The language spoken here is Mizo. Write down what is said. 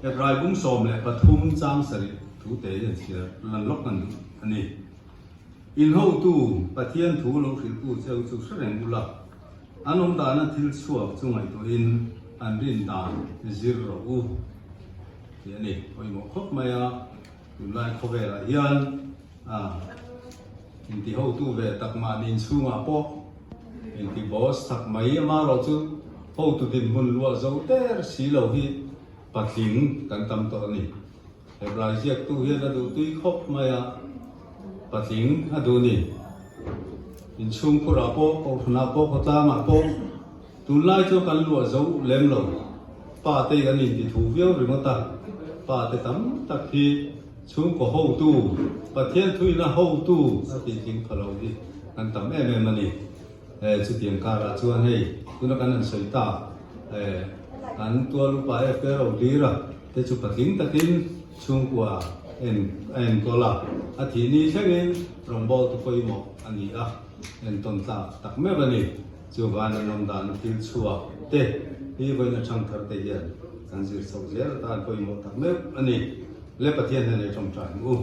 Hebrai bung 13 chang sarih thu te hian chhiar lan lawk kan duh a ni. In hotu Pathian thu lo hrilhtu cheu chu hre reng ula, an awm dana thil chhuak chu ngaihtuahin an rin dan zir rawh u tih a ni. Pawimawh khawp mai a, tunlai khawvelah hian a inti hotu ve tak mahni inchhungah pawh inti boss tak mai amaherawh chu hotu dinhmun luah zo der si lo hi patling kan tam tawh a ni. Hebrai ziaktu hian a duh tui khawp mai a, patling a duh ni. Inchhungkhurah pawh, kohhranah pawh, khawtlangah pawh tunlai chu kan luah zo lem lo. Pa te an inti thu viau ringawt a, pa te tam tak hi chhungkaw hotu, Pathian thuina hotu a tih tling pha lo hi kan tam em em a ni. Chutiang karah chuan hei tuna kan han sawi tak kan tual upa FK Rohlir a te chu patling takin chhungkua en a enkawl a, a thih ni thlengin rawngbawltu pawimawh a ni a, entawn tlak tak meuh a ni. Chuvan an awm dan thil chhuak te hi vawiin atang thar te hian kan zir chhoh zel atan pawimawh tak meuh a ni. Le Pathian hnenah i tawngtai ang u.